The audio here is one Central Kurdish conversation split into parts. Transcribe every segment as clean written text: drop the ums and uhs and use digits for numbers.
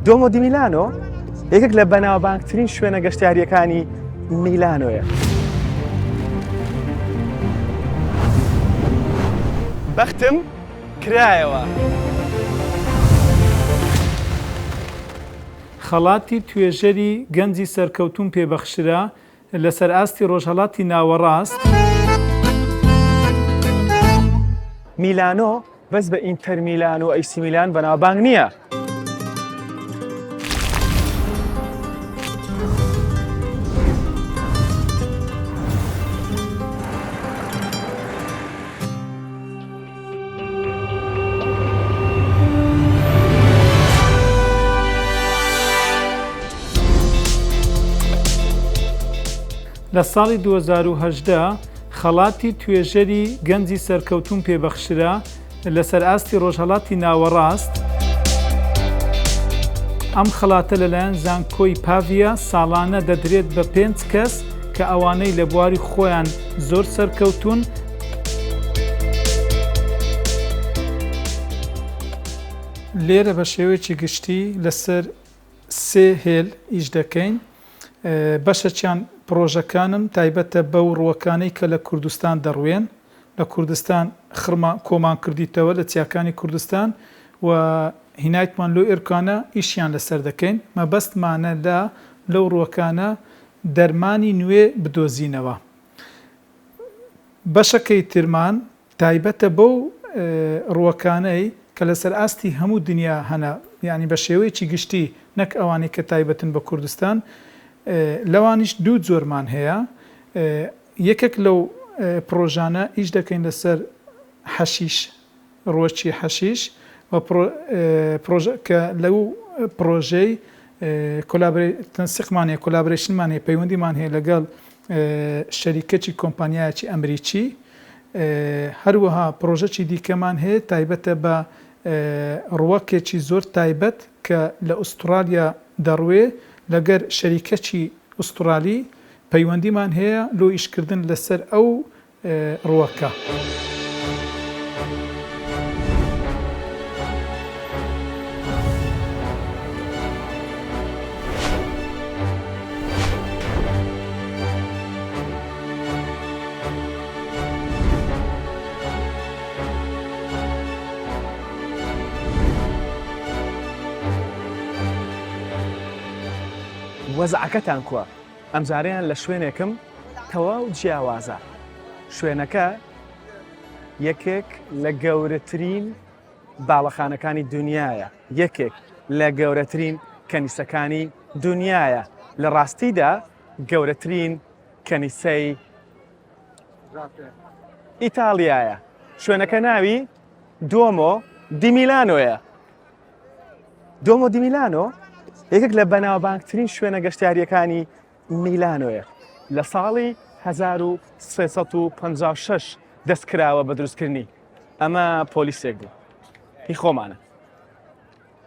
دۆمۆ دی میلانۆ یەکێک لە بەناوبانگترین شوێنە گەشتیارییەکانی میلانۆیە. بەختم کرایەوە. خەڵاتی توێژەری گەنجی سەرکەوتووم پێ بەخشرا لەسەر ئاستی ڕۆژهەڵاتی ناوەڕاست. میلانۆ بەس بە ئینتەر میلان و ئەیسی میلان بەناوبانگ نییە. لە ساڵی 2018 خەڵاتی توێژەری گەنجی سەرکەوتووم پێ بەخشرا لەسەر ئاستی ڕۆژهەڵاتی ناوەڕاست. ئەم خەڵاتە لەلایەن زانکۆی پاڤیا ساڵانە دەدرێت بە پێنج کەس کە ئەوانەی لە بواری خۆیان زۆر سەرکەوتوون. لێرە بە شێوەیەکی گشتی لەسەر سێ هێل ئیش دەکەین، بەشەکیان پڕۆژەکانم تایبەتە بەو ڕووەکانەی کە لە کوردستان دەڕوێن، لە کوردستان خڕمان کۆمان کردیتەوە لە چیاکانی کوردستان و هینایتمان لۆ ئێرکانە ئیشیان لەسەر دەکەین، مەبەستمانە لە لەو ڕووەکانە دەرمانی نوێ بدۆزینەوە. بەشەکەی ترمان تایبەتە بەو ڕووەکانەی کە لەسەر ئاستی هەموو دنیا هەنە، یانی بە شێوەیەکی گشتی نەک ئەوانەی کە تایبەتن بە کوردستان، لەوانیش دوو جۆرمان هەیە، یەکێک لەو پڕۆژانە ئیش دەکەین لەسەر حەشیش، ڕووەکی حەشیش و پڕۆژە کە لەو پڕۆژەی تەنسیقمان هەیە، collaboration مان هەیە، پەیوەندیمان هەیە لەگەڵ شەریکەکی کۆمپانیایەکی ئەمریکی، هەروەها پڕۆژەکی دیکەمان هەیە تایبەتە بە ڕووەکێکی زۆر تایبەت کە لە ئوستڕالیا دەڕوێ لەگەر شەریکەکی ئوستڕالی پەیوەندیمان هەیە لۆ ئیشکردن لەسەر ئەو ڕووەکە. وەزعەکەتان کوا؟ ئەمجارەیان لە شوێنێکم تەواو جیاوازە. شوێنەکە یەکێک لە گەورەترین باڵەخانەکانی دنیایە، یەکێک لە گەورەترین کەنیسەکانی دنیایە. لە ڕاستیدا گەورەترین کەنیسەی ئیتاڵیایە. شوێنەکە ناوی دۆمۆ دی میلانۆیە. دۆمۆ دی میلانۆ یەکێک لە بەناوبانگترین شوێنە گەشتیارییەکانی میلانۆیە. لە ساڵی 1356 دەست کراوە بە دروستکردنی. ئەمە پۆلیسێک بوو هی خۆمانە.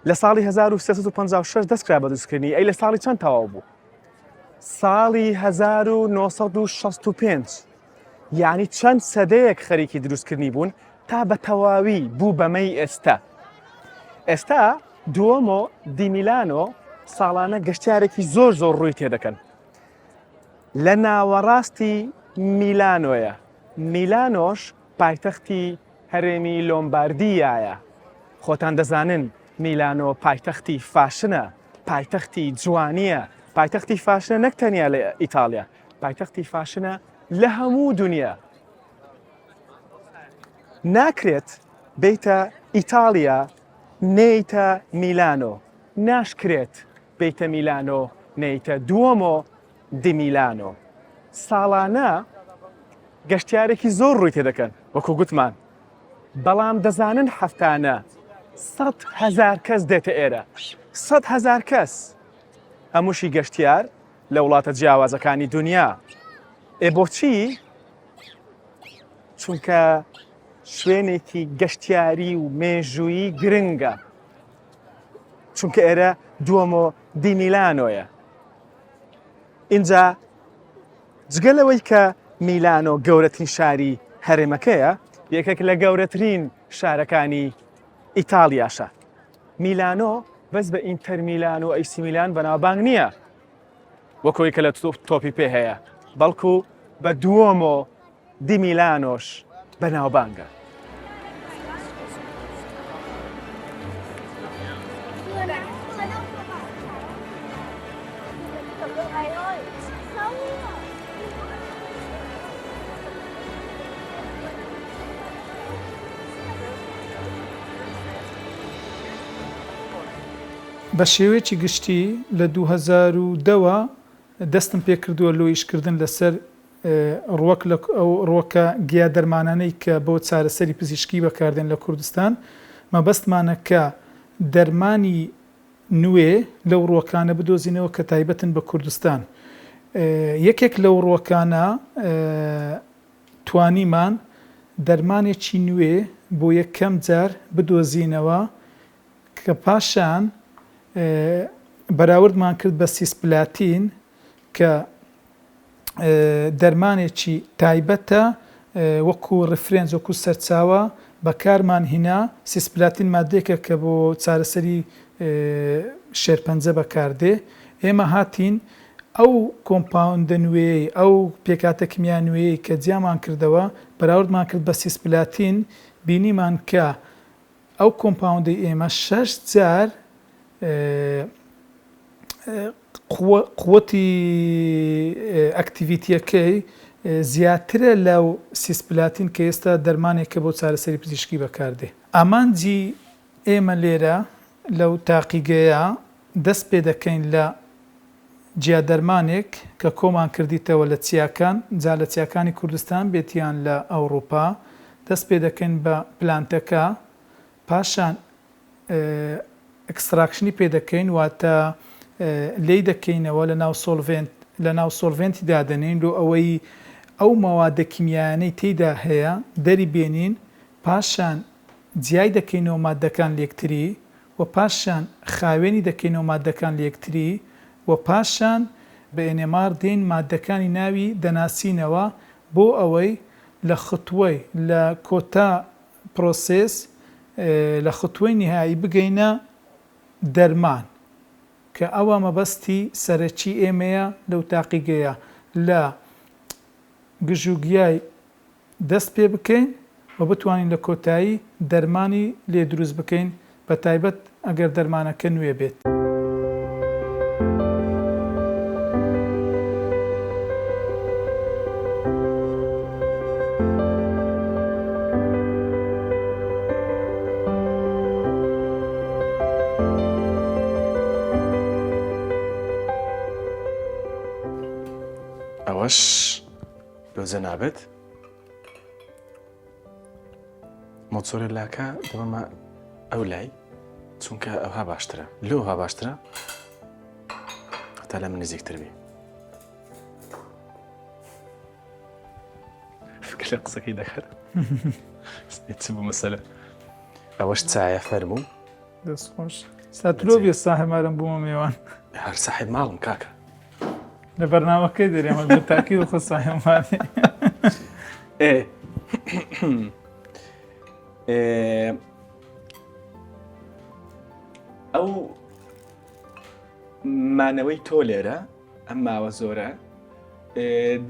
لە ساڵی 1356 دەست کرا بە دروستکردنی ئەی لە ساڵی چەند تەواو بوو؟ ساڵی 1965 یعنی چەند سەدەیەک خەریکی دروستکردنی بوون تا بە تەواوی بوو بەمەی ئێستا ئێستا دوۆمۆ دی میلانۆ ساڵانە گەشتیارێکی زۆر زۆر ڕووی تێدەکەن لە ناوەڕاستی میلانۆیە میلانۆش پایتەختی هەرێمی لۆمباردیایە. خۆتان دەزانن میلانۆ پایتەختی فاشنە، پایتەختی جوانییە، پایتەختی فاشنە نەک تەنیا لە ئیتاڵیا، پایتەختی فاشنە لە هەموو دونیا. ناکرێت بێیتە ئیتاڵیا نەیەیتە میلانۆ، ناشکرێت بێیتە میلانۆ نەیەیتە دوۆمۆ دی میلانۆ. ساڵانە گەشتیارێکی زۆر ڕووی تێدەکەن وەکو گوتمان، بەڵام دەزانن هەفتانە 100,000 کەس دێتە ئێرە، 100,000 کەس هەمووشی گەشتیار لە وڵاتە جیاوازەکانی دونیا. ئێ بۆچی؟ چونکە شوێنێکی گەشتیاری و مێژوویی گرنگە، چونکە ئێرە دوۆمۆ دی میلانۆیە. ئینجا جگە لەوەی کە میلانۆ گەورەترین شاری هەرێمەکەیە، یەکێک لە گەورەترین شارەکانی ئیتاڵیاشە. میلانۆ بەس بە ئینتەر میلان و ئەیسی میلان بەناوبانگ نییە وەک ئەوەی کە لە تۆپی پێ هەیە، بەڵکو بە دوۆمۆ دی میلانۆش بەناوبانگە. بە شێوەیەکی گشتی لە 2010 وە دەستم پێکردووە لۆ ئیشکردن لەسەر ڕوەک لە ئەو ڕوەکە گیا دەرمانانەی کە بۆ چارەسەری پزیشکی بەکاردێن لە کوردستان مەبەستمانە کە دەرمانی نوێ لەو ڕوەکانە بدۆزینەوە کە تایبەتن بە کوردستان یەکێک لەو ڕوەکانە توانیمان دەرمانێکی نوێ بۆ یەکەم جار بدۆزینەوە کە پاشان بەراوردمان کرد بە سیسپلاتین کە دەرمانێکی تایبەتە وەکو reference وەکو سەرچاوە بەکارمان هینا، سیسپلاتین مادەیەکە کە بۆ چارەسەری شێرپەنجە بەکاردێ، ئێمە هاتین ئەو compound ە نوێیەی ئەو پێکهاتە کیمیا نوێیەی کە جیامان کردەوە بەراوردمان کرد بە سیسپلاتین بینیمان کە ئەو compound ەی ئێمە شەش جار قوتی activity یەکەی زیاترە لە سیسپلاتین کە ئێستا دەرمانێکە بۆ چارەسەری پزیشکی بەکاردێ. ئامانجی ئێمە لێرە لەو تاقیگەیە دەست پێ دەکەین لە جیا دەرمانێک کە کۆمان کردیتەوە لە چیاکان جا لە چیاکانی کوردستان بێت یان لە ئەوڕوپا دەست پێ دەکەین بە plant ەکە پاشان extraction ی پێ دەکەین واتە لێی دەکەینەوە لە ناو solvent لە ناو solvent ی دادەنێین لۆ ئەوەی ئەو مەوادە کیمیایانەی تێیدا هەیە دەری بێنین پاشان جیای دەکەینەوە ماددەکان لێکتری و پاشان خاوێنی دەکەینەوە ماددەکان لێکتری و پاشان بە NMR دێین ماددەکانی ناوی دەناسینەوە بۆ ئەوەی لە خطوەی لە کۆتا process لە خطوەی نیهایی بگەینە دەرمان کە ئەوە مەبەستی سەرەکی ئێمەیە لەو تاقیگەیە لە گژوگیای دەست پێ بکەین و بتوانین لە کۆتایی دەرمانی لێ دروست بکەین بە تایبەت ئەگەر دەرمانەکە نوێ بێت. ئەوەش لۆ جەنابت مۆتسۆرێلاکە دەبەمە ئەو لای چونکە ئەوها باشترە لۆها باشترە هەتا لە من نزیکتر بی فکر لە قسەکەی دەکات چ بوو مەسەلە ئەوەش چایە فەرموو دەست خۆش ساتلۆ بێ ساحێمارم بوومە میوان هەر ساحێب ماڵم کاکە لە بەرنامەکەی دەرێ ئەمە بە تاکید خۆ ساحێب ماڵی ئێ ئەو مانەوەی تۆ لێرە ئەم ماوە زۆرە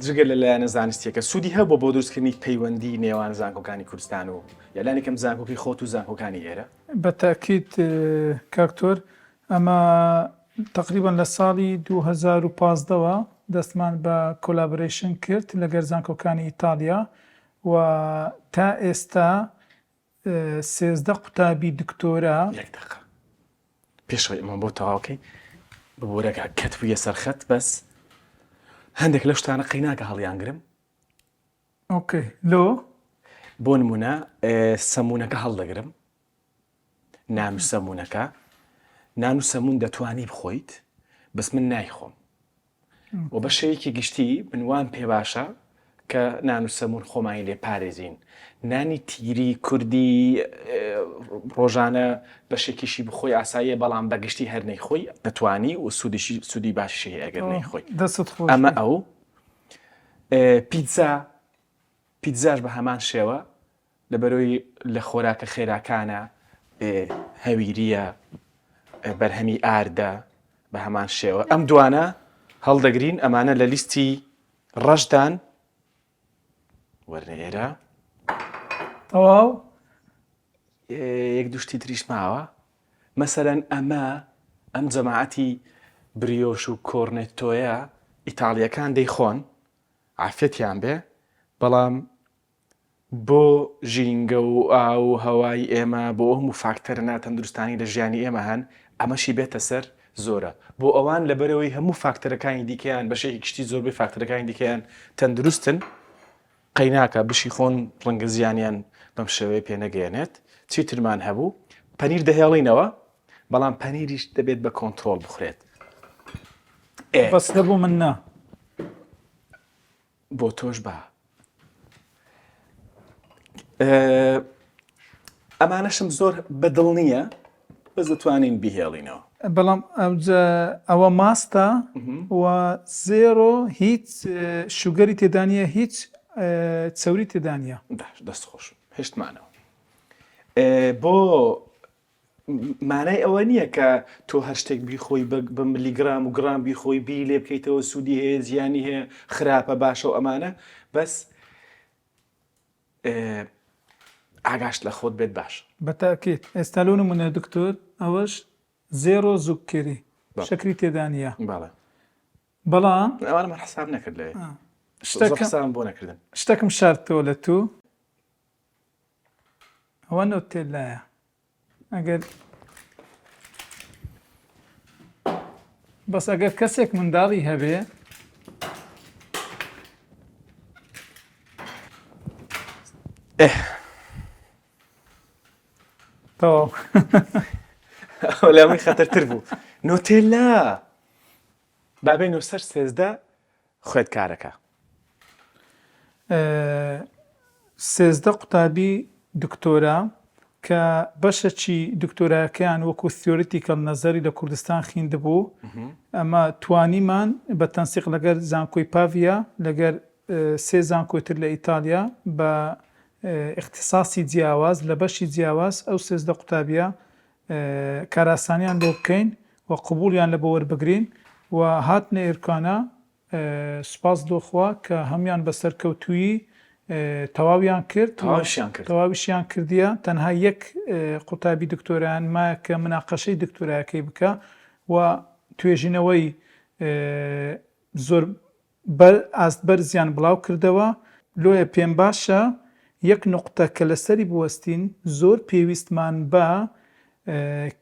جگە لە لایەنە زانستیەکە سوودی هەبوو بۆ دروستکردنی پەیوەندی نێوان زانکۆکانی کوردستان و یالانی کەم زانکۆکی خۆت و زانکۆکانی ئێرە بە تاکید کاکتۆر ئەمە تەقریبەن لە ساڵی 2015 وە دەستمان بە collaboration کرد لەگەر زانکۆکانی ئیتاڵیا و تا ئێستا 13 قوتابی دکتۆرا. یەک دەقە پێش ئەوەی ئەمە بۆ تەواوکەی ببورە کاک کەت بوویە سەر خەت بەس هەندێک لەو شتانە قەیناکە هەڵیانگرم. okay لۆ؟ بۆ نمونە سەمونەکە هەڵدەگرم نان و سەمونەکە نان و سەمون دەتوانی بخۆیت بەس من نایخۆم و بە شێوەیەکی گشتی من وام پێ باشە کە نان و سەمون خۆمانی لێ پارێزین نانی تیری کوردی ڕۆژانە بەشێکیشی بخۆی ئاساییە بەڵام بەگشتی هەر نەیخۆی دەتوانی و سوودیشی سوودی باشیشی هەیە ئەگەر نەیخۆی دەستت خۆش ئەمە ئەو پیتزا پیتزاش بە هەمان شێوە لەبەرەوەی لە خۆراکە خێراکانە هەویریە. بەرهەمی ئاردە بە هەمان شێوە ئەم دوانە هەڵدەگرین ئەمانە لە لیستی ڕەشدان وەرنە ئێرە تەواو یەک دوشتی تریش ماوە مەسەرەن ئەمە ئەم جەماعەتی بریۆش و کۆرنێتۆیە ئیتاڵیەکان دەیخۆن عافیەتیان بێ بەڵام بۆ ژینگە و ئاو و هەوای ئێمە، بۆ ئەو هەموو فاکتەرە ناتەندروستانەی لە ژیانی ئێمە هەن، ئەمەشی بێتە سەر زۆرە. بۆ ئەوان لەبەرئەوەی هەموو فاکتەرەکانی دیکەیان، بە شێوەیەکی گشتی زۆربەی فاکتەرەکانی دیکەیان تەندروستن، قەیناکە بشیخۆن ڕەنگە زیانیان بەم شێوەیە پێ نەگەیەنێت. چی ترمان هەبوو؟ پەنیر دەهێڵینەوە، بەڵام پەنیریش دەبێت بە کۆنترۆڵ بخورێت. ئێ. بەس لە بۆ من نا. بۆ تۆش با ئەمانەشم زۆر بەدڵ نییە بەس دەتوانین بیهێڵینەوە. بەڵام ئەوە ماستە و zero هیچ sugar ی تێدا نییە هیچ چەوری تێدا نییە. دەست خۆش هێشتمانەوە بۆ مانای ئەوە نییە کە تۆ هەر شتێک بیخۆی بە ملیگرام و گرام بیخۆی بی لێ بکەیتەوە سوودی هەیە زیانی هەیە خراپە باشە و ئەمانە بەس ئاگاشت لە خۆت بێت باش. بەتاکید ئێستا لۆ نمونە دکتۆر ئەوەش zero zuccheri شەکری تێدا نییە بەڵێ بەڵام ئەوانەم هەر حساب نەکرد لەوێ شتەکە حسابم بۆ نەکردن شتەکم شاردتەوە لە تو ئەوە نۆتێلایە ئەگەر بەس ئەگەر کەسێک منداڵی هەبێ تەواو لەمەی خەتەرتر بوو نۆتێلا بابێنەوە سەر 13 خوێندکارەکە. 13 قوتابی دکتۆرا کە بەشەکی دکتۆراکەیان وەکو theoretical نەزەری لە کوردستان خیندبوو ئەمە توانیمان بە تەنسیق لەگەر زانکۆی پاڤیا لەگەر سێ زانکۆی تر لە ئیتالیا بە ئیختیساسی جیاواز لە بەشی جیاواز ئەو 13 قوتابیە کارئاسانیان بۆ بکەین و قبوڵیان لە بۆ وەربگرین و هاتنە ئێرکانە سوپاس لۆ خوا کە هەموویان بە سەرکەوتوویی تەواویان کرد تەواویشیان کرد تەواویشیان کردیە تەنها یەک قوتابی دکتۆرایان مایە کە مناقەشەی دکتۆرایەکەی بکە و توێژینەوەی زۆر بەر ئاست بەرزیان بڵاو کردەوە. لۆیە پێم باشە یەک نوقتە کە لەسەری بوەستین زۆر پێویستمان بە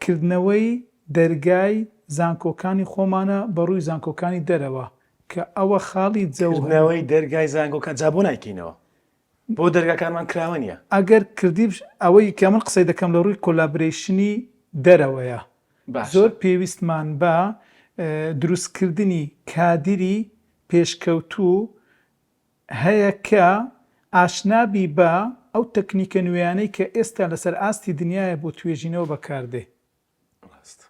کردنەوەی دەرگای زانکۆکانی خۆمانە بە ڕووی زانکۆکانی دەرەوە کە ئەوە خاڵی جەوهەری. کردنەوەی دەرگای زانکۆکان جا بۆ نایکەینەوە؟ بۆ دەرگاکانمان کراوە نیە؟ ئەگەر کردیش ئەوەی کە من قسەی دەکەم لە ڕووی collaboration ی دەرەوەیە باشە. زۆر پێویستمان بە دروستکردنی کادیری پێشکەوتوو هەیە کە ئاشنابی بە ئەو تەکنیکە نوێیانەی کە ئێستا لەسەر ئاستی دنیایە بۆ توێژینەوە بەکاردێ. ڕاست.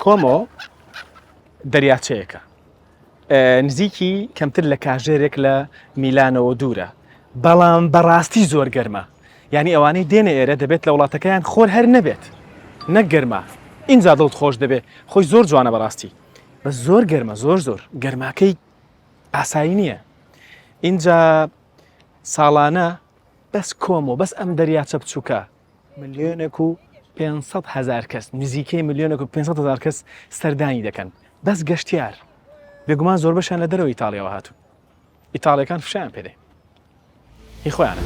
کۆمۆ دەریاچەیەکە نزیکی کەمتر لە کاژێرێک لە میلانەوە دوورە بەڵام بەڕاستی زۆر گەرمە یانی ئەوانەی دێنە ئێرە دەبێت لە وڵاتەکەیان خۆر هەر نەبێت نەک گەرما ئینجا دڵت خۆش دەبێت خۆی زۆر جوانە بەڕاستی بەس زۆر گەرمە زۆر زۆر گەرماکەی ئاسایی نییە ئینجا ساڵانە بەس کۆمۆ بەس ئەم دەریاچە بچووکە ملیۆنێک و 500 هزار کەس نزیکەی ملیۆنێک و 500 هزار کەس سەردانی دەکەن بەس گەشتیار بێگومان زۆربەشیان لە دەرەوەی ئیتاڵیاوە هاتوون ئیتاڵیەکان فشیان پێدەین هی خۆیانە.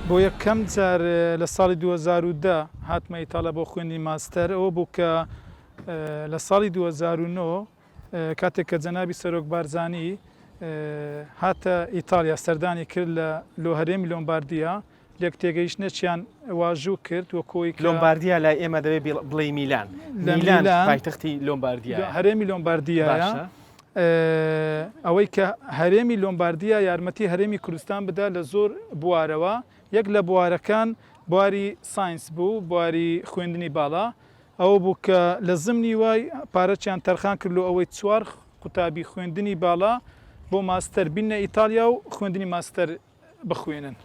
بۆ یەکەم جار لە ساڵی 2010 هاتمە ئیتاڵیا بۆ خوێندنی ماستەر، ئەوە بوو کە لە ساڵی 2009 کاتێک کە جەنابی سەرۆک بارزانی هاتە ئیتاڵیا سەردانی کرد لە لۆ هەرێمی لۆمباردیا لێک تێگەیشتنێکیان واژوو کرد وەکو ئەوەی کە لۆمباردیا لای ئێمە دەبێ بڵێی میلان. لە میلان میلان پایتەختی لۆمباردیایە. هەرێمی لۆمباردیایە. باشە. ئەوەی کە هەرێمی لۆمباردیا یارمەتی هەرێمی کوردستان بدا لە زۆر بوارەوە، یەک لە بوارەکان بواری science بوو، بواری خوێندنی باڵا، ئەوە بوو کە لە زمنی وای پارەچیان تەرخان کرد لۆ ئەوەی چوار قوتابی خوێندنی باڵا بۆ ماستەر بیننە ئیتاڵیا و خوێندنی ماستەر بخوێنن.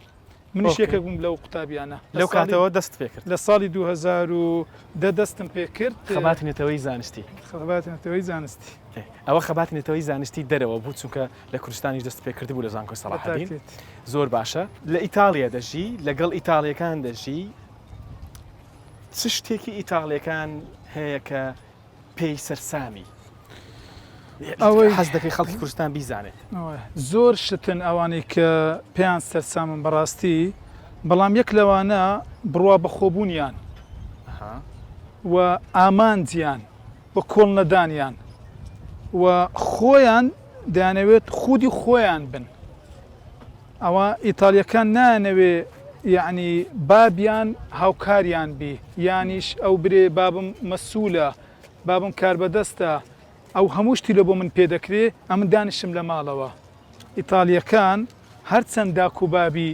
منیش okay. یەکێک بووم لەو قوتابیانە. لە لەو ساڵی کاتەوە دەستت پێ کرد؟ لە ساڵی 2010 دەستم پێ کرد. خەباتی نەتەوەیی زانستی. خەباتی نەتەوەیی زانستی. ئێ ئەوە خەباتی نەتەوەیی زانستی دەرەوە بوو چونکە لە کوردستانیش دەستت پێ کردبوو لە زانکۆی سەڵاحەدین. بە تاکید. زۆر باشە. لە ئیتاڵیا دەژی، لەگەڵ ئیتاڵیەکان دەژی، چ شتێکی ئیتاڵیەکان هەیە کە پێی سەرسامی؟ ئەوەی حەز دەکەی خەڵکی کوردستان بیزانێت. زۆر شتن ئەوانەی کە پێیان سەرسامم بەڕاستی، بەڵام یەک لەوانە بڕوا بەخۆبوونیان و ئامانجیان و کۆڵنەدانیان و خۆیان دەیانەوێت خودی خۆیان بن. ئەوە ئیتاڵیەکان نایانەوێ یەعنی بابیان هاوکاریان بی یانیش ئەو برێ بابم مەسولە بابم کاربەدەستە ئەو هەموو شتی لە بۆ من پێ دەکرێ ئەمن دانیشم لە ماڵەوە. ئیتاڵیەکان هەرچەند داک و بابی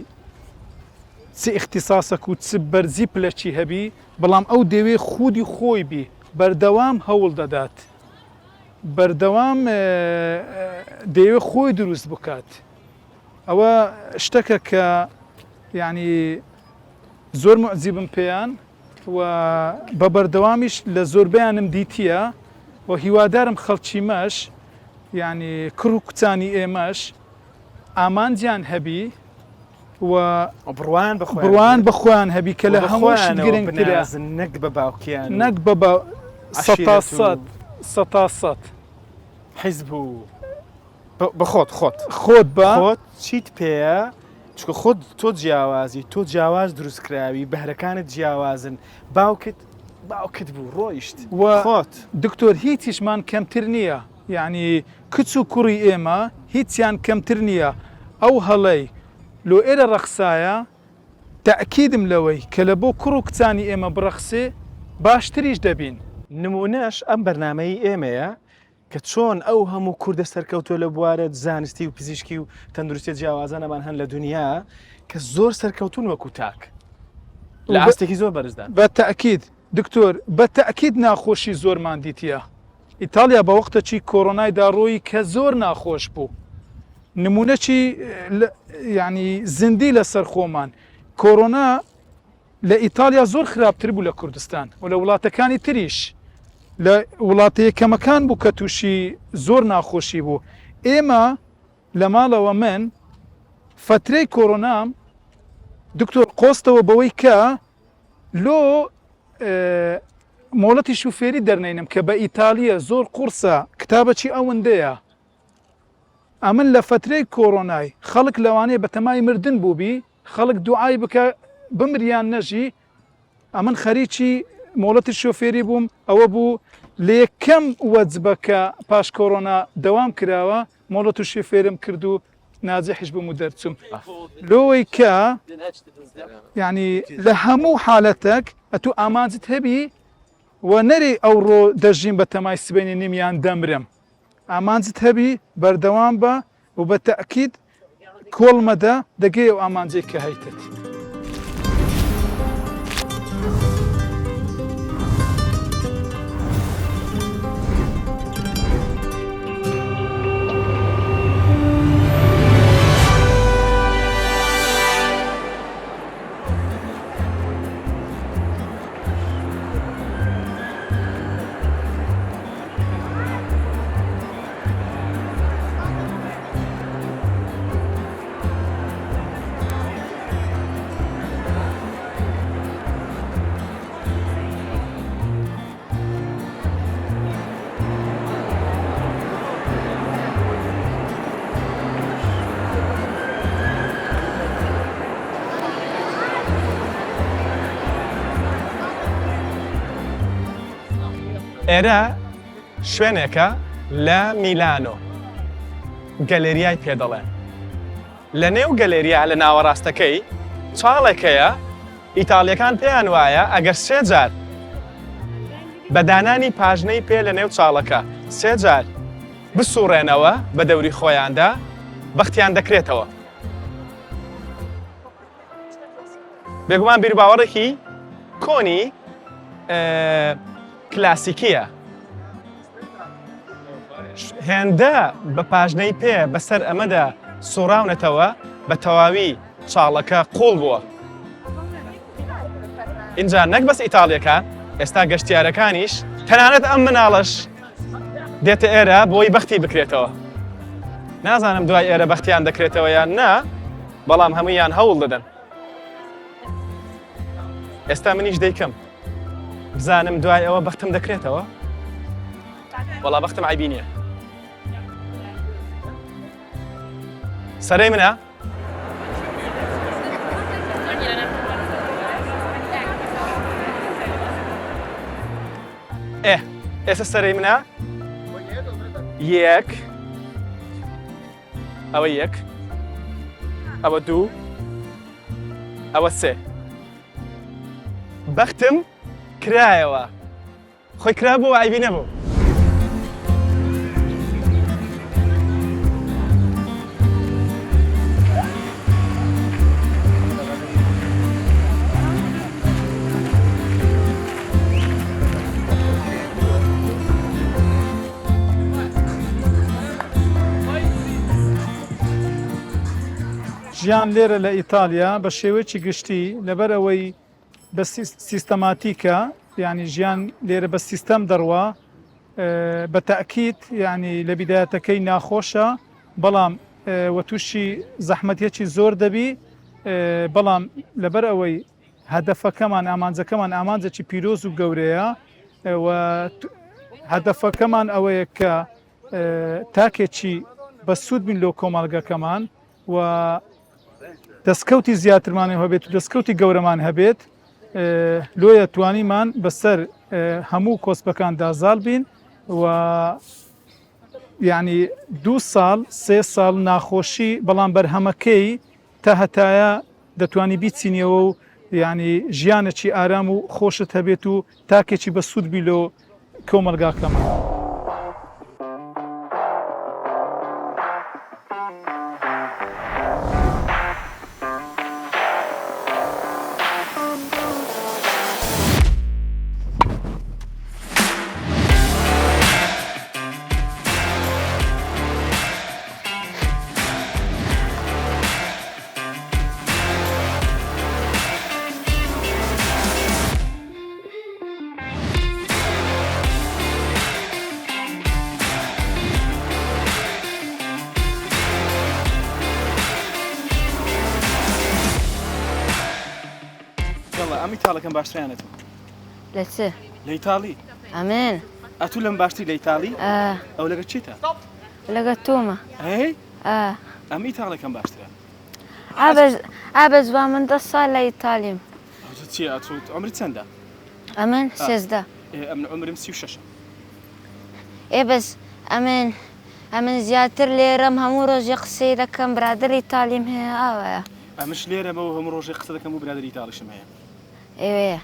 چ ئیختیساسەک و چ بەرزی پلەکی هەبی بەڵام ئەو دەوێ خودی خۆی بی بەردەوام هەوڵ دەدات بەردەوام دەیەوێ خۆی دروست بکات. ئەوە شتەکە کە یعنی زۆر معجیبم پێیان و بە بەردەوامیش لە زۆربەیانم دیتیە و هیوادارم خەڵکی مەش یعنی کوڕ و کچانی ئێمەش ئامانجیان هەبی و بڕوان بە خۆیان بڕوان بە خۆیان هەبی کە لە هەموو شت گرنگترە نەک بە باوکیان نەک بە با سەتا سەد سەتا سەد حیزب و بە خۆت خۆت. خۆت بە. خۆت چیت پێیە چونکە خۆت تۆ جیاوازی تۆ جیاواز دروست کراوی بەهرەکانت جیاوازن باوکت باوکت بوو ڕۆیشت و خۆت. دکتۆر هیچیشمان کەمتر نییە یانی کچ و کوڕی ئێمە هیچیان کەمتر نییە ئەو هەڵەی لۆ ئێرە ڕەخسایە تەئکیدم لەوەی کە لە بۆ کوڕ و کچانی ئێمە بڕەخسێ باشتریش دەبین. نموونەش ئەم بەرنامەی ئێمەیە کە چۆن ئەو هەموو کوردە سەرکەوتووە لە بوارە زانستی و پزیشکی و تەندروستیە جیاوازانەمان هەن لە دنیا کە زۆر سەرکەوتون وەکو تاک لە ئاستێکی زۆر بەرزدان. بە تەئکید دکتۆر بە تەئکید ناخۆشی زۆرمان دیتیە ئیتاڵیا بە وەختەکی کۆرۆنای دا ڕۆیی کە زۆر ناخۆش بوو نمونەکی یانی زیندی لەسەر خۆمان کۆرۆنا لە ئیتاڵیا زۆر خراپتر بوو لە کوردستان و لە وڵاتەکانی تریش لە وڵاتە یەکەمەکان بوو کە تووشی زۆر ناخۆشی بوو ئێمە لە ماڵەوە من فەترەی کۆرۆنام دکتۆر قۆستەوە بەوەی کە لۆ مۆڵەتی شوفێری دەرنینم کە بە ئیتالیە زۆر قورسە کتابەکی ئەوەندەیە ئەمن لە فەترەی کۆرۆنای خەڵک لەوانەیە بەتەمای مردن بووبی خەڵک دوعای بکە بمری یان نەژی ئەمن خەریکی مۆڵەتی شۆفێری بووم ئەوە بوو لە یەکەم وەجبە کە پاش کۆرۆنا دەوام کراوە مۆڵەت و شێفێرم کرد و ناجحیش بووم و دەرچووم لۆی کە یعنی لە هەموو حالەتەک ئەتوو ئامانجت هەبی و نەری ئەوڕۆ دەژیم بە تەمای سبەینێ نیم یان دەمرم ئامانجت هەبی بەردەوام بە و بە تەئکید کۆڵ مەدە دەگەی ئەو ئامانجەی کە هەیتت. ئێرە شوێنێکە لە میلانۆ گەلێریای پێ دەڵێن. لە نێو گەلێریا لە ناوەڕاستەکەی چاڵێک هەیە، ئیتاڵیەکان پێیان وایە ئەگەر سێ جار بە دانانی پاژنەی پێ لە نێو چاڵەکە سێ جار بسوڕێنەوە بە دەوری خۆیاندا بەختیان دەکرێتەوە. بێگومان بیروباوەڕێکی کۆنی کلاسیکیە. هێندە بە پاژنەی پێ بەسەر ئەمەدا سوڕاونەتەوە بە تەواوی چاڵەکە قوڵ بووە. ئینجا نەک بەس ئیتاڵیەکان ئێستا گەشتیارەکانیش تەنانەت ئەم مناڵەش دێتە ئێرە بۆی بەختی بکرێتەوە. نازانم دوای ئێرە بەختیان دەکرێتەوە یان نا بەڵام هەموویان هەوڵ دەدەن. ئێستا منیش دەیکەم بزانم دوای ئەوە بەختم دەکرێتەوە وەڵا بەختم عیبی نییە سەرەی منە ئێ ئێستا سەرەی منە یەک ئەوە یەک ئەوە دوو ئەوە سێ بەختم کرایەوە خۆی کرابوو عیبی نەبوو. ژیان لێرە لە ئیتالیا بە شێوەیەکی گشتی لەبەر ئەوەی بە سیستەماتیکە یعنی ژیان لێرە بە سیستەم دەڕوا بە تاکیت یعنی لە بیدایەتەکەی ناخۆشە بەڵام وە تووشی زەحمەتیەکی زۆر دەبی بەڵام لەبەر ئەوەی هەدەفەکەمان ئامانجەکەمان ئامانجێکی پیرۆز و گەورەیە و هەدەفەکەمان ئەوەیە کە تاکێکی بەسوود بین لۆ کۆمەڵگەکەمان و دەستکەوتی زیاترمان هەبێت و دەستکەوتی گەورەمان هەبێت لۆیە توانیمان بەسەر هەموو کۆسپەکاندا زاڵ بین و یعنی دوو ساڵ سێ ساڵ ناخۆشی بەڵام بەرهەمەکەی تا هەتایە دەتوانی بیچینیەوە و یانی ژیانێکی ئارام و خۆشت هەبێت و تاکێکی بەسوود بی لۆ کۆمەڵگاکەمان. یاڵا ئەم ئیتاڵەکەم باشتریانە تۆ لە چ؟ لە ئیتاڵی ئەمن ئەتوو لەم باشتری لە ئیتاڵی ئەو لەگە چیتە؟ لەگە تۆمە ئەی ئەم ئیتاڵەکەم باشترە ئابەز وا من دە ساڵ لە ئیتالیم. چیە ئەتوو عومرت چەندە؟ ئەمن 13. ئەمن عومرم 36. ئێ بەس ئەمن ئەمن زیاتر لێرەم هەموو ڕۆژێ قسەی دەکەم برادەر ئیتالیم هەیە ئاوایە. ئەمش لێرەمە و هەموو ڕۆژێ قسە دەکەم و برادەر ئیتاڵیشم هەیە. ئێوەیە.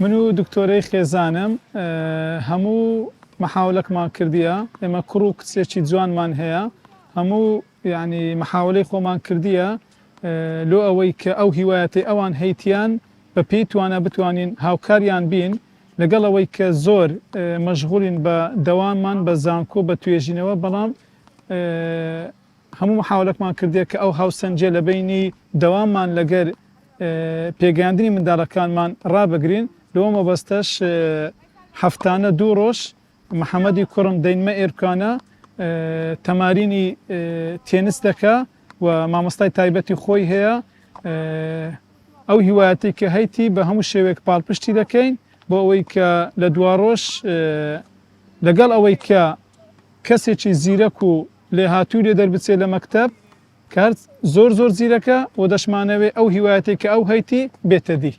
من و دکتۆرەی خێزانم هەموو مەحاولەکمان کردیە ئێمە کوڕ و کچێکی جوانمان هەیە هەموو یعنی مەحاولەی خۆمان کردیە لۆ ئەوەی کە ئەو هیوایەتەی ئەوان هەیتیان بە پێی توانا بتوانین هاوکاریان بین لەگەڵ ئەوەی کە زۆر مەشغولین بە دەواممان بە زانکۆ بە توێژینەوە بەڵام هەموو محاولەکمان کردیە کە ئەو هاوسەنگیە لە بەینی دەواممان لەگەر پێگەیاندنی منداڵەکانمان ڕابگرین لەوە مەبەستەش هەفتانە دوو ڕۆژ محەمەدی کوڕم دەینمە ئێرکانە. تەمارینی تێنس دەکا و مامۆستای تایبەتی خۆی هەیە. ئەو هیوایەتەی کە هەیتی بە هەموو شێوەیەک پاڵپشتی دەکەین بۆ ئەوەی کە لە دواڕۆژ لەگەڵ ئەوەی کە کەسێکی زیرەک و لێهاتووی لێ دەربچێت لە مەکتەب کە هەر زۆر زۆر زیرەکە و دەشمانەوێ ئەو هیوایەتەی کە ئەو هەیتی بێتە دی.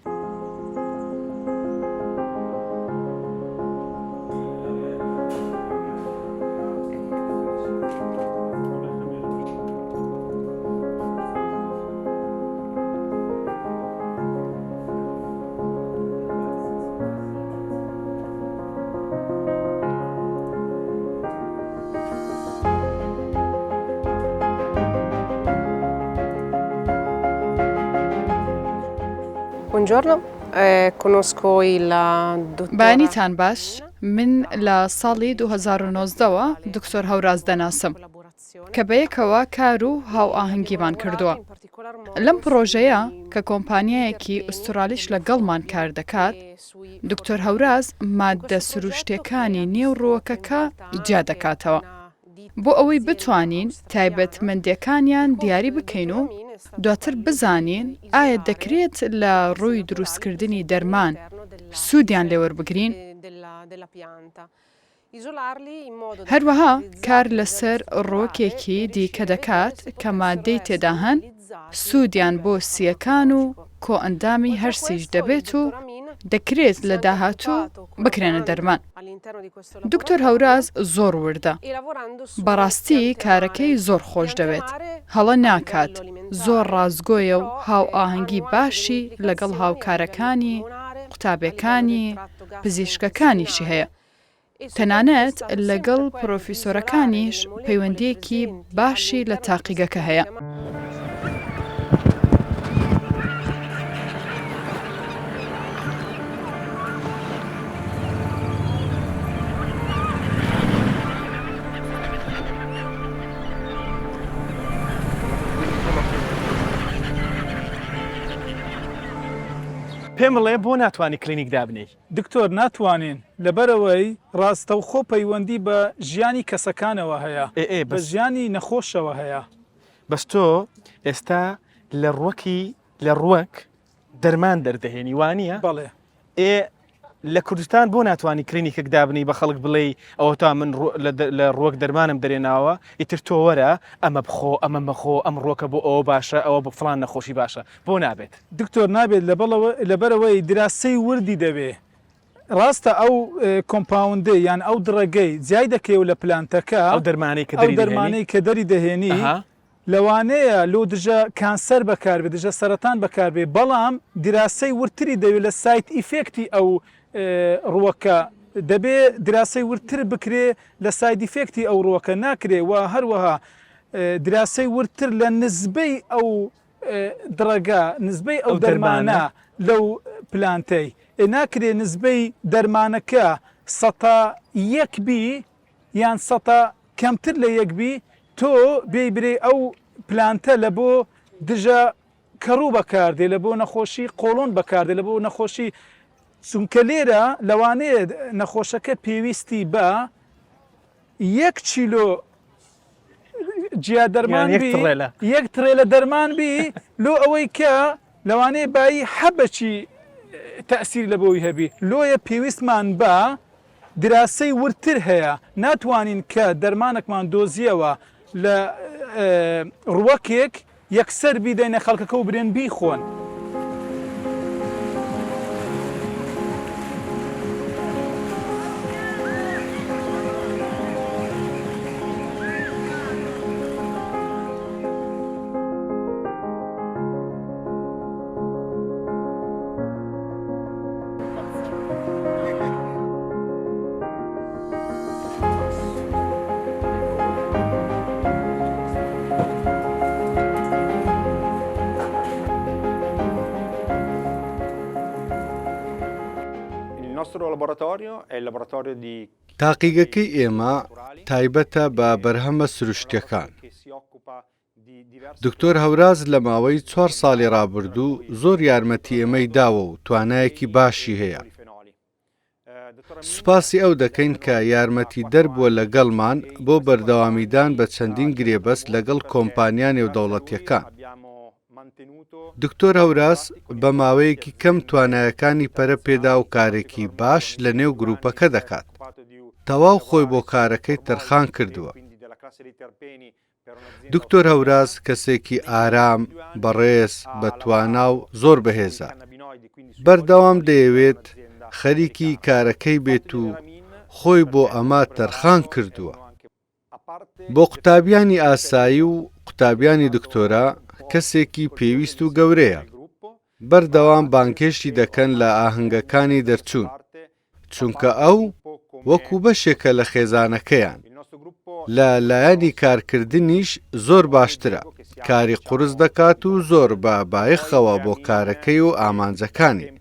بەیانیتان باش، من لە ساڵی 2019 وە دکتۆر هەوراز دەناسم. کە بەیەکەوە کار و هاوئاهەنگیمان کردووە لەم پڕۆژەیە کە کۆمپانیایەکی ئوسترالیش لەگەڵمان کار دەکات، دکتۆر هەوراز ماددە سروشتیەکانی نێو ڕووەکەکە جیا دەکاتەوە بۆ ئەوەی بتوانین تایبەتمەندیەکانیان دیاری بکەین و دواتر بزانین ئایا دەکرێت لە ڕووی دروستکردنی دەرمان سوودیان لێوەربگرین. هەروەها کار لەسەر ڕووەکێکی دیکە دەکات کە ماددەی تێدا هەن سوودیان بۆ سییەکان و کۆئەندامی هەرسیش دەبێت و دەکرێت لە داهاتوو بکرێنە دەرمان. دکتۆر هەوراز زۆر وردە. بەڕاستی کارەکەی زۆر خۆش دەوێت، هەڵە ناکات، زۆر ڕاستگۆیە و هاوئاهەنگی باشی لەگەڵ هاوکارەکانی، قوتابیەکانی، پزیشکەکانیشی هەیە. تەنانەت لەگەڵ پرۆفیسۆرەکانیش پەیوەندییەکی باشی لە تاقیگەکە هەیە. پێم بڵێ بۆ ناتوانی کلینیک دابنێی؟ دکتۆر ناتوانین لەبەرئەوەی ڕاستەوخۆ پەیوەندی بە ژیانی کەسەکانەوە هەیە ئێ ئێ بە بەس ژیانی نەخۆشەوە هەیە. بەس تۆ ئێستا لە ڕوەکی لە ڕوەک دەرمان دەردەهێنی وانییە؟ بەڵێ. ئێ لە کوردستان بۆ ناتوانی کلینیکێک دابنێی بە خەڵک بڵێی ئەوەتا من لە ڕوەک دەرمانم دەرێناوە ئیتر تۆ وەرە ئەمە بخۆ ئەمە مەخۆ ئەم ڕوەکە بۆ ئەوە باشە ئەوە بۆ فڵان نەخۆشی باشە بۆ نابێت؟ دکتۆر نابێت لەبەرئەوەی دراسەی وردی دەوێ ڕاستە ئەو compound ەی یان ئەو drug ەی جیای دەکەیەوە لە plant ەکە ئەو دەرمانەی کە ئەو دەرمانەی کە دەری دەهێنی لەوانەیە لۆ دژە کانسەر بەکاربێ دژە سەرەتان بەکاربێ بەڵام دراسەی وردتری دەوێ لە side effect ی ئەو ڕوەکە دەبێ دراسەی وردتر بکرێ لە side effect ی ئەو ڕوەکە ناکرێ و هەروەها دراسەی وردتر لە نزبەی ئەو drug ە نزبەی ئەو دەرمانە لەو plant ەی ئێ ناکرێ نزبەی دەرمانەکە سەتا یەک بی یان سەتا کەمتر لە یەک بی تۆ بێی برێی ئەو plant ە لە بۆ دژە کەڕوو بەکاردێ لە بۆ نەخۆشی قۆڵۆن بەکاردێ لە بۆ نەخۆشی چونکە لێرە لەوانەیە نەخۆشەکە پێویستی بە یەک چیلۆ جیا دەرمان بی یەک تڕێلە دەرمان بی لۆ ئەوەی کە لەوانەیە بایی حەبەکی تەئسیر لە بۆی هەبی لۆیە پێویستمان بە دراسەی وردتر هەیە ناتوانین کە دەرمانەکمان دۆزیەوە لە ڕوەکێک یەکسەر بیدەینە خەڵکەکە و برێن بیخۆن. تاقیگەکەی ئێمە تایبەتە بە بەرهەمە سروشتیەکان. دکتۆر هەوراز لە ماوەی چوار ساڵی ڕابردوو زۆر یارمەتی ئێمەی داوە و توانایەکی باشی هەیە. سوپاسی ئەو دەکەین کە یارمەتیدەر بووە لەگەڵمان بۆ بەردەوامیدان بە چەندین گرێبەست لەگەڵ کۆمپانیا نێودەوڵەتییەکان. دکتۆر هەوراز بە ماوەیەکی کەم توانایەکانی پەرە پێدا و کارێکی باش لە نێو گروپەکە دەکات. تەواو خۆی بۆ کارەکەی تەرخان کردووە. دکتۆر هەوراز کەسێکی ئارام، بەڕێز، بەتوانا و زۆر بەهێزە. بەردەوام دەیەوێت خەریکی کارەکەی بێت و خۆی بۆ ئەمە تەرخان کردووە. بۆ قوتابیانی ئاسایی و قوتابیانی دکتۆرا کەسێکی پێویست و گەورەیە. بەردەوام بانگهێشتی دەکەن لە ئاهەنگەکانی دەرچوون، چونکە ئەو وەکو بەشێکە لە خێزانەکەیان. لە لایەنی کارکردنیش زۆر باشترە، کاری قورس دەکات و زۆر بە بایەخەوە بۆ کارەکەی و ئامانجەکانی.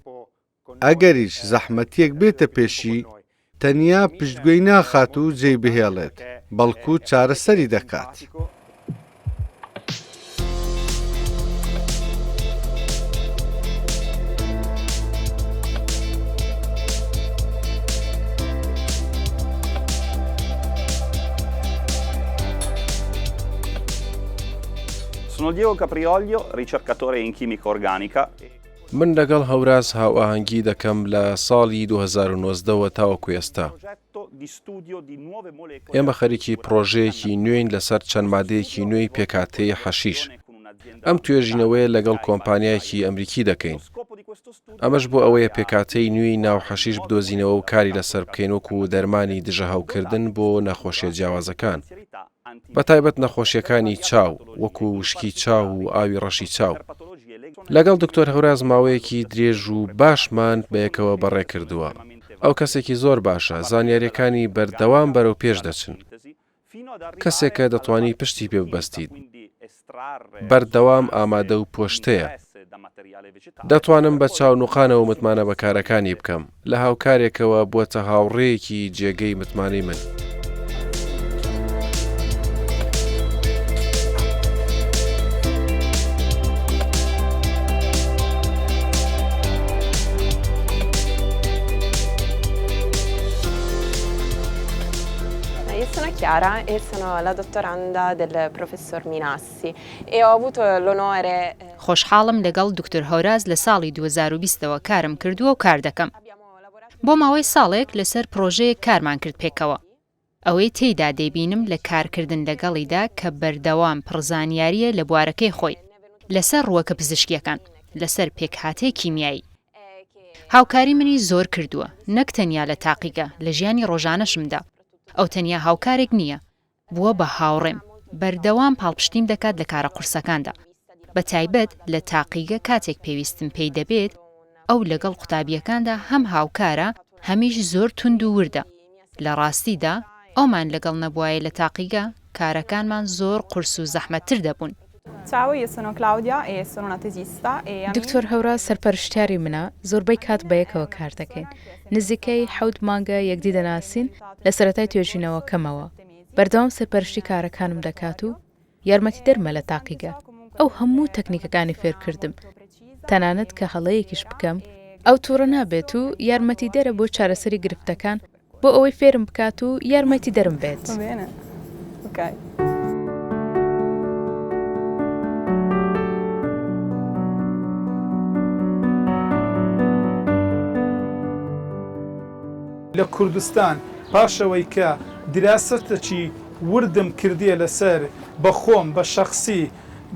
ئەگەریش زەحمەتییەک بێتە پێشی، تەنیا پشتگوێی ناخات و جێی بهێڵێت، بەڵکو چارەسەری دەکات. Sono Diego Caprioglio, ricercatore in chimica organica. من لەگەڵ هەوراز هاوئاهەنگی دەکەم لە ساڵی 2019 وە تاوەکو ئێستا. ئێمە خەریکی پڕۆژەیەکی نوێین لەسەر چەند مادەیەکی نوێی پێکهاتەی حەشیش. ئەم توێژینەوەیە لەگەڵ کۆمپانیایەکی ئەمریکی دەکەین. ئەمەش بۆ ئەوەیە پێکهاتەی نوێی ناو حەشیش بدۆزینەوە و کاری لەسەر بکەین وەکو دەرمانی دژە هەوکردن بۆ نەخۆشیە جیاوازەکان. بە تایبەت نەخۆشیەکانی چاو وەکو وشکی چاو و ئاوی ڕەشی چاو. لەگەڵ دکتۆر هەوراز ماوەیەکی درێژ و باشمان بەیەکەوە بەڕێ کردووە. ئەو کەسێکی زۆر باشە، زانیاریەکانی بەردەوام بەرەو پێش دەچن. کەسێکە دەتوانی پشتی پێ ببەستیت. بەردەوام ئامادە و پۆشتەیە. دەتوانم بە چاو نوقانەوە متمانە بە کارەکانی بکەم. لە هاوکارێکەوە بووەتە هاوڕێیەکی جێگەی متمانەی من. Io sono Chiara e sono la dottoranda del professor Minassi e ho avuto l'onore خۆشحاڵم لەگەڵ دکتۆر هەوراز لە ساڵی 2020 ەوە کارم کردووە و کار دەکەم. بۆ ماوەی ساڵێک لەسەر پڕۆژەیەک کارمان کرد پێکەوە. ئەوەی تێیدا دەیبینم لە کارکردن لەگەڵیدا کە بەردەوام پڕزانیارییە لە بوارەکەی خۆی، لەسەر ڕووەکە پزیشکییەکان، لەسەر پێکهاتەی کیمیایی. هاوکاری منی زۆر کردووە، نەک تەنیا لە تاقیگە، لە ژیانی ڕۆژانەشمدا. ئەو تەنیا هاوکارێک نییە، بووە بە هاوڕێم، بەردەوام پاڵپشتیم دەکات لە کارە قورسەکاندا، بە تایبەت لە تاقیگە کاتێک پێویستم پێی دەبێت، ئەو لەگەڵ قوتابییەکاندا هەم هاوکارە هەمیش زۆر توند و وردە، لە ڕاستیدا ئەومان لەگەڵ نەبوایە لە تاقیگە کارەکانمان زۆر قورس و زەحمەتتر دەبوون. دکتۆر هەوراز سەرپەرشتیاری منە، زۆربەی کات بەیەکەوە کار دەکەین، نزیکەی حەوت مانگە یەکدی دەناسین لە سەرەتای توێژینەوەکەمەوە، بەردەوام سەرپەرشتی کارەکانم دەکات و یارمەتیدەرمە لە تاقیگە، ئەو هەموو تەکنیکەکانی فێرکردم، تەنانەت کە هەڵەیەکیش بکەم، ئەو توڕە نابێت و یارمەتیدەرە بۆ چارەسەری گرفتەکان بۆ ئەوەی فێرم بکات و یارمەتیدەرم بێت. لە کوردستان پاش ئەوەی کە دیراسەتەکی وردم کردیە لەسەر بە خۆم بە شەخسی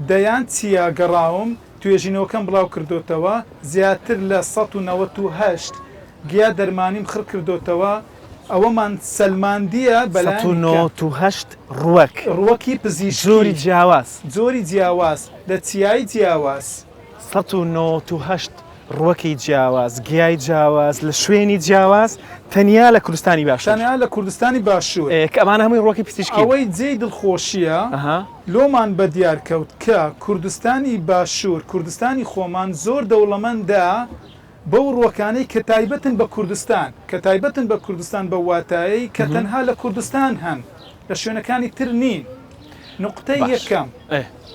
دەیان چیا گەڕاوم توێژینەوەکەم بڵاو کردۆتەوە زیاتر لە 198 گیا دەرمانیم خڕ کردۆتەوە ئەوەمان سەلماندیە بەلایەنی کەم. 198 ڕوەک. ڕوەکی پزیشکی. جۆری جیاواز. جۆری جیاواز لە چیای جیاواز. 198 ڕوەکی جیاواز، گیای جیاواز، لە شوێنی جیاواز، تەنیا لە کوردستانی باشوور. تەنیا لە کوردستانی باشوور. ئێ کە ئەمانە هەمووی ڕوەکی پزیشکین. ئەوەی جێی دڵخۆشییە، لۆمان بەدیار کەوت کە کوردستانی باشوور، کوردستانی خۆمان زۆر دەوڵەمەندە بەو ڕوەکانەی کە تایبەتن بە کوردستان، کە تایبەتن بە کوردستان بەو واتایەی کە تەنها لە کوردستان هەن، لە شوێنەکانی تر نین. نوقتەی یەکەم.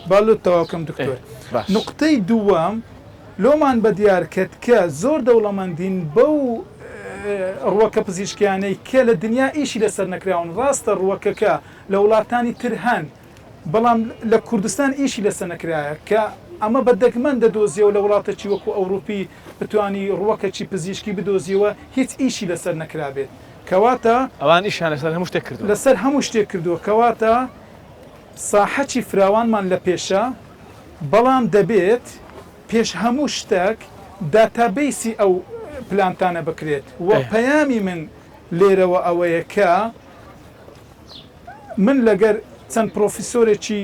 با لۆت تەواو کەم دکتۆر. نوقتەی دووەم، لۆمان بەدیار کەت کە زۆر دەوڵەمەندین بەو. ڕووەکە پزیشکیانەی کە لە دنیا ئیشی لەسەر نەکراون، ڕاستە ڕووەکەکە لە وڵاتانی تر هەن، بەڵام لە کوردستان ئیشی لەسەر نەکرایە، کە ئەمە بە دەگمەن دەدۆزیەوە لە وڵاتەکی وەکو ئەوروپی بتوانی ڕووەکەکی پزیشکی بدۆزیەوە هیچ ئیشی لەسەر نەکرابێت، کەواتە. ئەوان ئیشیان لەسەر هەموو شتێک کردووە. لەسەر هەموو شتێک کردووە، کەواتە ساحەکی فراوانمان لە پێشە، بەڵام دەبێت پێش هەموو شتەک داتابەیسی ئەو plant انە بکرێت و پەیامی من لێرەوە ئەوەیە کە من لەگەر چەند پرۆفیسۆرێکی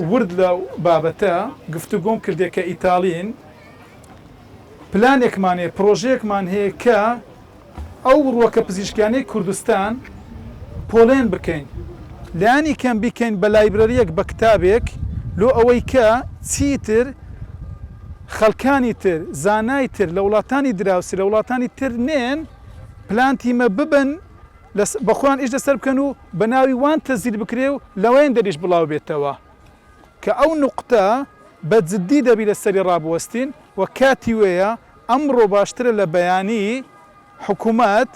ورد لەو بابەتە گفتوگۆم کردێ کە ئیتاڵین، پلانێکمان هەیە، پرۆژەیەکمان هەیە کە ئەو ڕووەکە پزیشکیانەی کوردستان پۆلێن بکەین، لانی کەم بیکەین بە library یەک بە کتابێک لۆ ئەوەی کە چیتر خەڵکانی تر، زانای تر لە وڵاتانی دراوسێ، لە وڵاتانی تر نێن plant ی مە ببەن بە خۆیان ئیش لەسەر بکەن و بە ناوی وان تەسجیل بکرێ و لەوەیان دەریش بڵاو بێتەوە کە ئەو نوقتە بە جدی دەبی لەسەری ڕابوەستین و کاتی وێیە ئەمڕۆ باشترە لە بەیانی حکومەت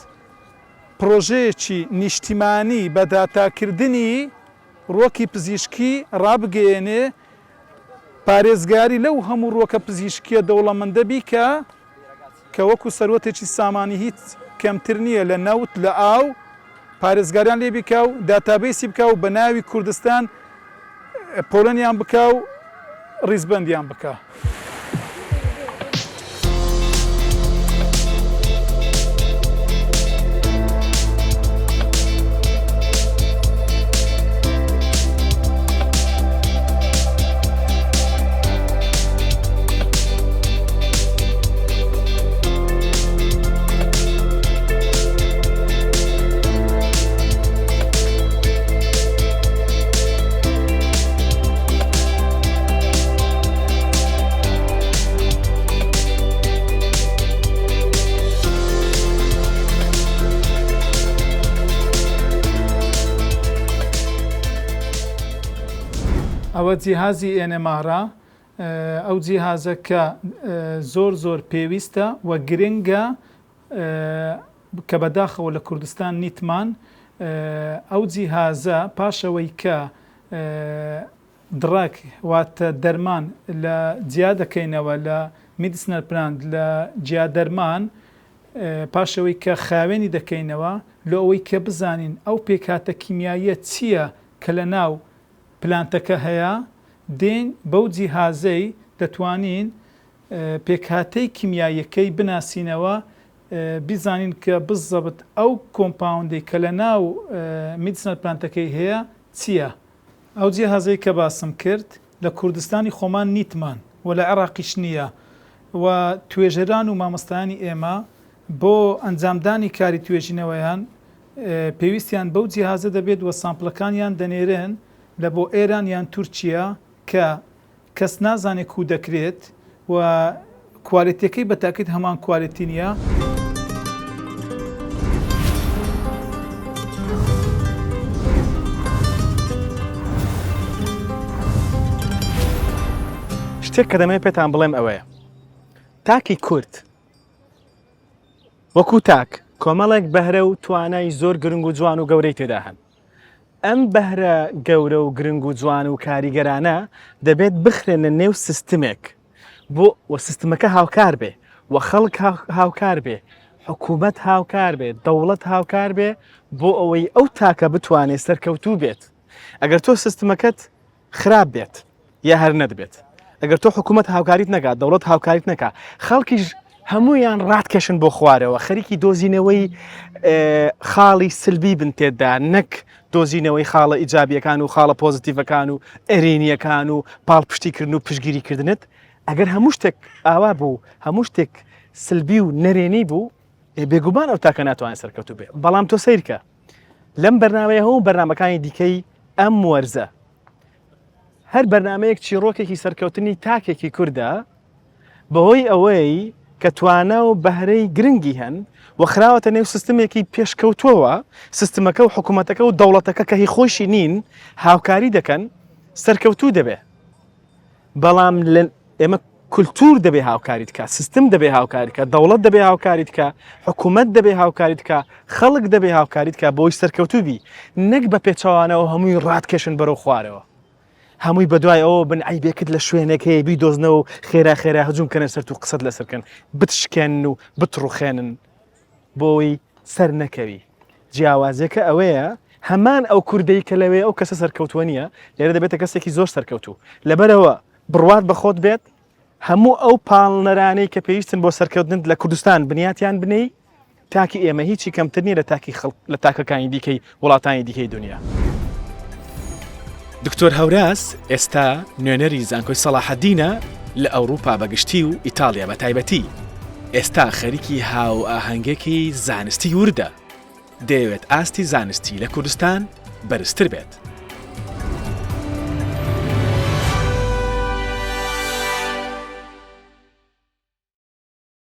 پڕۆژەیەکی نیشتیمانی بە داتاکردنی ڕوەکی پزیشکی ڕابگەیەنێ پارێزگاری لەو هەموو ڕوەکە پزیشکیە دەوڵەمەندە بیکا کە وەکو سەروەتێکی سامانی هیچ کەمتر نییە لە نەوت لە ئاو پارێزگاریان لێ بیکا و database ی بکا و بە ناوی کوردستان پۆلێنیان بکا و ڕیزبەندیان بکا. ئەوە جیهازی NMR ە ئەو جیهازە کە زۆر زۆر پێویستە و گرنگە کە بەداخەوە لە کوردستان نیتمان ئەو جیهازە پاشەوەی کە drug واتە دەرمان لە جیا دەکەینەوە لە medicinal plant لە جیا دەرمان پاشەوەی کە خاوێنی دەکەینەوە لۆ ئەوەی کە بزانین ئەو پێکهاتە کیمیاییە چییە کە لە ناو plant ەکە هەیە دێین بەو جیهازەی دەتوانین پێکهاتەی کیمیاییەکەی بناسینەوە بیزانین کە بزەبت ئەو compound ەی کە لە ناو medicinal plant ەکەی هەیە چییە. ئەو جیهازەی کە باسم کرد لە کوردستانی خۆمان نیتمان و لە عێراقیش نییە و توێژەران و مامۆستایانی ئێمە بۆ ئەنجامدانی کاری توێژینەوەیان پێویستیان بەو جیهازە دەبێت و sample ەکانیان دەنێرن لە بۆ ئێران یان تورکیا کە کەس نازانێت کوو دەکرێت و quality ەکەی بە تاکید هەمان quality نییە. شتێک کە دەمەوێت پێتان بڵێم ئەوەیە تاکی کورد وەکو تاک کۆمەڵێک بەهرە و توانای زۆر گرنگ و جوان و گەورەی تێدا هەن ئەم بەهرە گەورە و گرنگ و جوان و کاریگەرانە دەبێت بخرێنە نێو سیستمێک بۆ و سیستمەکە هاوکار بێ و خەڵک هاوکار بێ حکوومەت هاوکار بێ دەوڵەت هاوکار بێ بۆ ئەوەی ئەو تاکە بتوانێت سەرکەوتوو بێت ئەگەر تۆ سیستمەکەت خراپ بێت یا هەر نەدبێت ئەگەر تۆ حکوومەت هاوکاریت نەکات دەوڵەت هاوکاریت نەکا خەڵکیش هەمویان ڕاتکەشن بۆ خوارەوە خەریکی دۆزینەوەی خاڵی سلبی بن تێدا نەک دۆزینەوەی خاڵە ئیجابیەکان و خاڵە positive ەکان و ئەرێنیەکان و پاڵپشتیکردن و پشگیریکردنت ئەگەر هەموو شتێک ئاوا بوو هەموو شتێک سلبی و نەرێنی بوو بێگومان ئەو تاکە ناتوانێت سەرکەوتوو بێ بەڵام تۆ سیرکە لەم بەرنامەیە هەموو بەرنامەکانی دیکەی ئەم وەرزە هەر بەرنامەیەک چیڕۆکێکی سەرکەوتنی تاکێکی کوردە بەهۆی ئەوەی کە توانا و بەهرەی گرنگی هەن و خراوەتە نێو سیستمێکی پێشکەوتووەوە سیستمەکە و حکوومەتەکە و دەوڵەتەکە کە هی خۆشی نین هاوکاری دەکەن سەرکەوتوو دەبێ بەڵام لە ئێمە. کولتوور دەبێ هاوکاریت کا، سیستم دەبێ هاوکاریت کا، دەوڵەت دەبێ هاوکاریت کا، حکوومەت دەبێ هاوکاریت کا، خەڵک دەبێ هاوکاریت کا بۆی سەرکەوتوو بی، نەک بە پێچەوانەوە هەمووی ڕاتکێشن بەرەو خوارەوە. هەمووی بەدوای ئەوە بن عەیبێکت لە شوێنێک هەیە بیدۆزنەوە و خێرا خێرا هجوم کەنە سەرت و قسەت لەسەر کەن، بتشکێنن و بتڕوخێنن بۆی سەر نەکەوی. جیاوازیەکە ئەوەیە هەمان ئەو کوردەی کە لەوێ ئەو کەسە سەرکەوتووە نییە، لێرە دەبێتە کەسێکی زۆر سەرکەوتوو. لەبەرئەوە بڕوات بە خۆت بێت، هەموو ئەو پاڵنەرانەی کە پێویستن بۆ سەرکەوتنت لە کوردستان بنیاتیان بنێی، تاکی ئێمە هیچی کەمتر نییە لە تاکی خەڵک لە تاکەکانی دیکەی وڵاتانی دیکەی دونیا. دکتۆر هەوراز ئێستا نوێنەری زانکۆی سەڵاحەدینە لە ئەوروپا بە گشتی و ئیتاڵیا بە تایبەتی، ئێستا خەریکی هاوئاهەنگێکی زانستی وردە، دەیەوێت ئاستی زانستی لە کوردستان بەرزتر بێت.